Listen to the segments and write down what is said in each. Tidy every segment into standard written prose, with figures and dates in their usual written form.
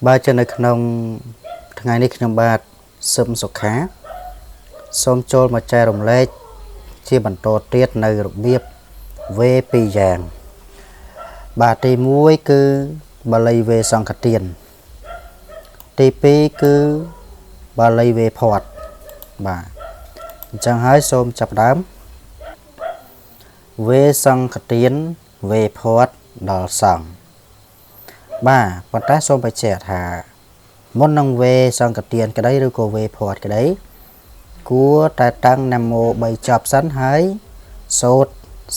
បាទចឹងនៅក្នុងថ្ងៃនេះខ្ញុំបាទសឹមសុខាសូមចូលមកចែករំលែកជាបន្តទៀតនៅរបៀបវេពីរយ៉ាងបាទទី1គឺបាលីវេសង្ឃទានទី2គឺបាលីវេភ័ត្តបាទអញ្ចឹងហើយសូមចាប់ផ្ដើមវេសង្ឃទានវេភ័ត្តដល់សង្ឃបាទប៉ុន្តែសូមបញ្ជាក់ថាមុននឹងវេសង្ឃទានក្តីឬក៏វេភ័ត្តក្តីគួរតែតាំងនមោ3ចប់សិនហើយសូត្រ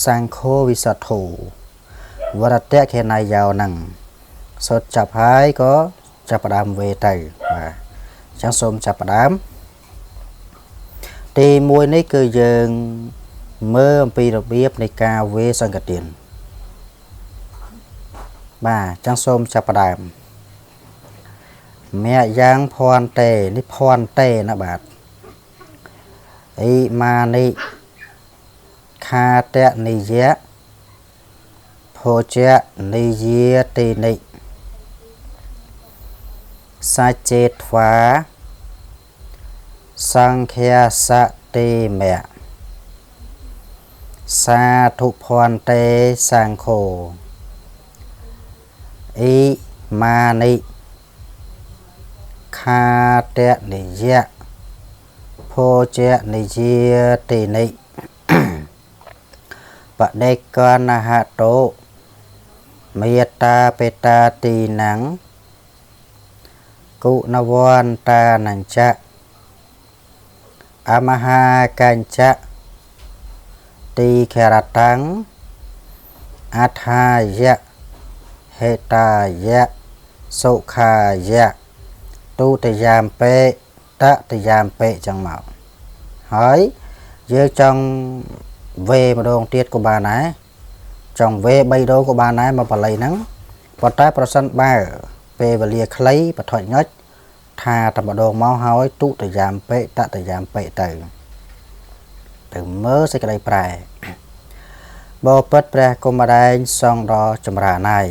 សង្ឃោវិសុទ្ធោវរតៈខេណៃយោហ្នឹងសូត្រចាប់ហើយក៏ចាប់ផ្ដើមវេទៅបាទអញ្ចឹងសូមចាប់ផ្ដើមទី1នេះគឺយើងមើលអំពីរបៀបនៃការវេសង្ឃទានបាទអញ្ចឹងសូមចាប់ផ្ដើមមយ៉ាងភន្ទេនេះភន្ទេណាបាទអ៊ីម៉ានិខាតនិយៈភោជៈនិយាតិនិសាចេត្វាសង្ឃាសតិមៈសាធុភន្ទេសង្ឃោអ៊ីម៉ានិខាតនិយៈភោជៈនិយាតិនិបដិកនហតោមេតាបេតាទីណੰគុណវន្តានញ្ចៈអមហាកញ្ចៈទីខរតាំងអដ្ឋាយៈហេតាយៈសុខាយៈទុតិយាមពេតតិយាមពេចឹងមកហើយយើងចង់វេម្ដងទៀតក៏បានដែរចង់វេ3ដងក៏បានដែរមកបាលីហ្នឹងប៉ុន្តែប្រសិនបើពេលវេលាខ្លីបថុចញុចថាតែម្ដងមកហើយទុតិយាមពេតតិយាមពេទៅមើលសេចក្តីប្រែបបិទ្ធព្រះកុមារែងសងដល់ចម្រើនហើយ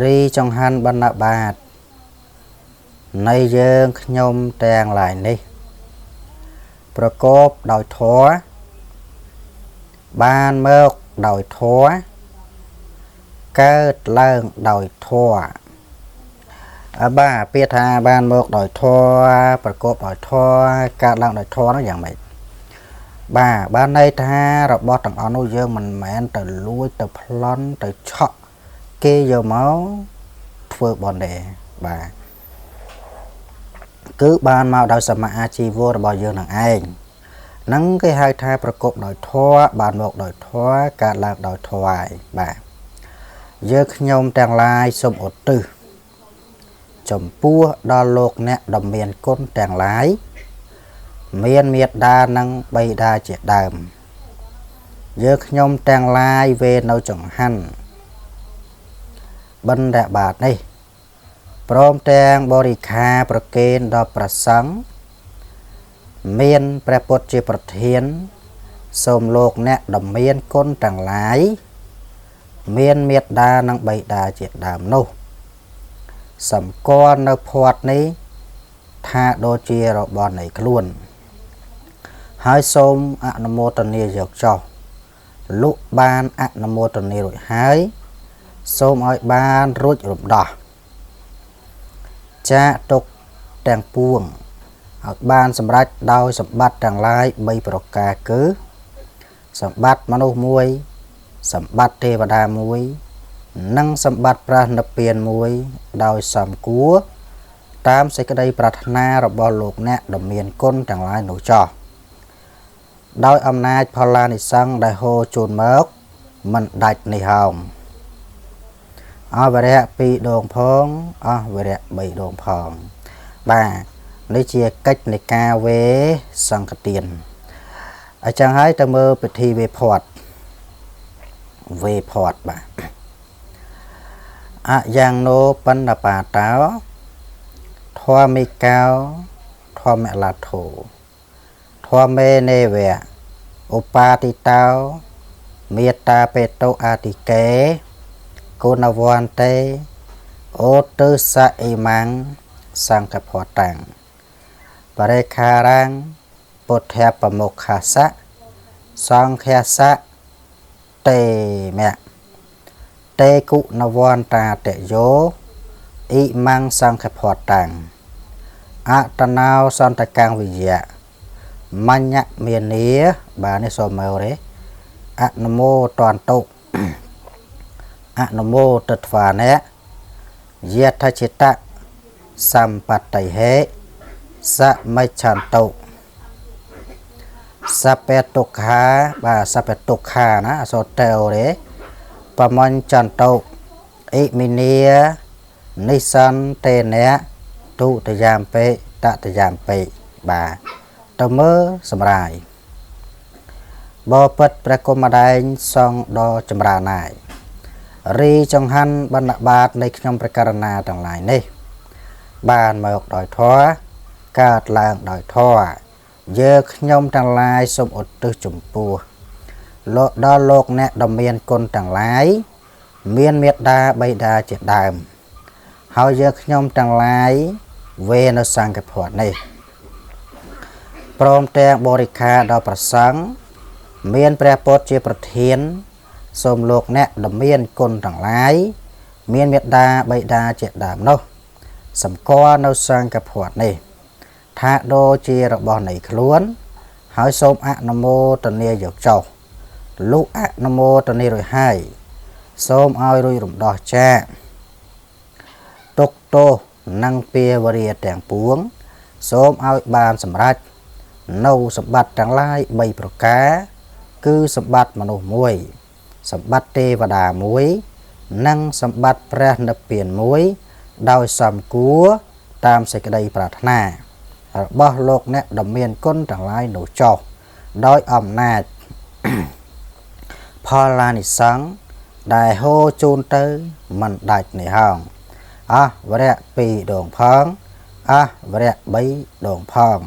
រីចង្ហាន់បណ្ណបាតនៃយើងខ្ញុំទាំងឡាយនេះប្រកបដោយធម៌បានមកដោយធម៌កើតឡើងដោយធម៌បាទពាក្យថាបានមកដោយធម៌ប្រកបដោយធម៌កើតឡើងដោយធម៌នោះយ៉ាងម៉េចបាទបានន័យថារបស់ទាំងអស់នោះយើងមិនមែនទៅលួចទៅប្លន់ទៅឆក់គេយកមកធ្វើបុណ្យទេបាទគឺបានមកដោយសមអាជីវររបស់យើងនឹងឯងហ្នឹងគេហៅថាប្រកបដោយធម៌បានមកដោយធម៌កើតឡើងដោយធម៌ហើយបាទយើងខ្ញុំទាំងឡាយសូមឧទ្ទិសចំពោះដល់លោកអ្នកដ៏មានគុណទាំងឡាយមានមេត្តានិងបិតាជាដើមយើងខ្ញុំទាំងឡាយវេនៅចង្ហាន់បណ្ឌបាតនេះព្រមទាំងបរិខាប្រគេនដល់ព្រះសង្ឃមានព្រះពុទ្ធជាប្រធានសូមលោកអ្នកដ៏មានគុណទាំងឡាយមានមេត្តានិងបិតាជាដើមនោះសម្គាល់នៅភ័ព្វនេះថាដូចជារបស់នៃខ្លួនហើយសូមអនុមោទនាយកចុះលុះបានអនុមោទនារួចហើយសូមឲ្យបានរួចរំដោះចាកទុកទាំងពួងឲ្យបានសម្រេចដោយសម្បត្តិទាំងឡាយ3ប្រការគឺសម្បត្តិមនុស្សមួយសម្បត្តិទេវតាមួយនិងសម្បត្តិព្រះនិព្វានមួយដោយសំគួរតាមសេចក្តីប្រាថ្នារបស់លោកអ្នកដ៏មានគុណទាំងឡាយនោះចោះដោយអំណាចផល្លានិសង្ឃដែលហូរជូនមកមិនដាច់នេះហោងអវរៈ2ដងផងអវរៈ3ដងផងបាទនេះជាកិច្ចនៃការវេសង្ឃទានអញ្ចឹងហើយទៅមើលពិធីវេភ័ត្តវេភ័ត្តបាទអយ៉ាងណោបណ្ឌបាតោធម្មិកោធម្មលាធោធម្មេនេវៈឧបាតិតោមេត្តាបេតុអតិកេគុណវន្ទេ អូទិសៈអ៊ីម៉ាំងសង្ឃភតាំងបរិខារាំងពុទ្ធៈប្រមុខាសៈសង្ឃសៈតេមៈតេគុណវន្តាតយោអ៊ីម៉ាំងសង្ឃភតាំងអតណោសន្តកាំងវិយៈមញ្ញមាននាបាទនេះសូមមើលទេអនុមោតន្តុអនុមោទត្វានៈយថាចិតៈសម្បត្តិហេសមិច្ឆន្តុសពតុខាបាទសពតុខាណាអសរតេទេបមញ្ចន្តុអ៊ិមិនីនិសន្តេនៈទុតយាមពេតតយាមពេបាទទៅមើលសម្រាយបបិទ្ធព្រះគុំម្ដែងសងដ៏ចម្រើនណាយរីចង្ហាន់បណ្ឌបាតនៃខ្ញុំព្រះករណាទាំងឡាយនេះបានមកដោយធម៌កើតឡើងដោយធម៌យើខ្ញុំទាំងឡាយសូមឧទ្ទិសចំពោះលោកដល់លោកអ្នកដ៏មានគុណទាំងឡាយមានមេត្តាបិតាជាដើមហើយយើខ្ញុំទាំងឡាយវេនៅសង្ឃភ័ណ្ឌនេះព្រមទាំងបរិខាដល់ប្រសង្ឃមានព្រះពុទ្ធជាប្រធានសូមលោកអ្នកដ៏មានគុណទាំងឡាយមានមេត្តាបិតាជាដើមនោះសម្គាល់នៅសង្ឃភ័ណ្ឌនេះថាដូចជារបស់នៃខ្លួនហើយសូមអនុមោទនាយកចុះលុះអនុមោទនារួចហើយសូមឲ្យរួចរំដោះចាកទុកទោសនិងពាវរាទាំងពួងសូមឲ្យបានសម្រេចនៅសម្បត្តិទាំងឡាយ3ប្រការគឺសម្បត្តិមនុស្សមួយសម្បត្តិទេវតាមួយនិងសម្បត្តិព្រះនិព្វានមួយដោយសំគួរតាមសេចក្តីប្រាថ្នារបស់លោកអ្នកដ៏មានគុណទាំងឡាយនោះចុះដោយអំណាច ផលានិសង្ឃដែលហូរជូនទៅមិនដាច់នេះហងអស់វរៈ2ដងផងអស់វរៈ3ដងផង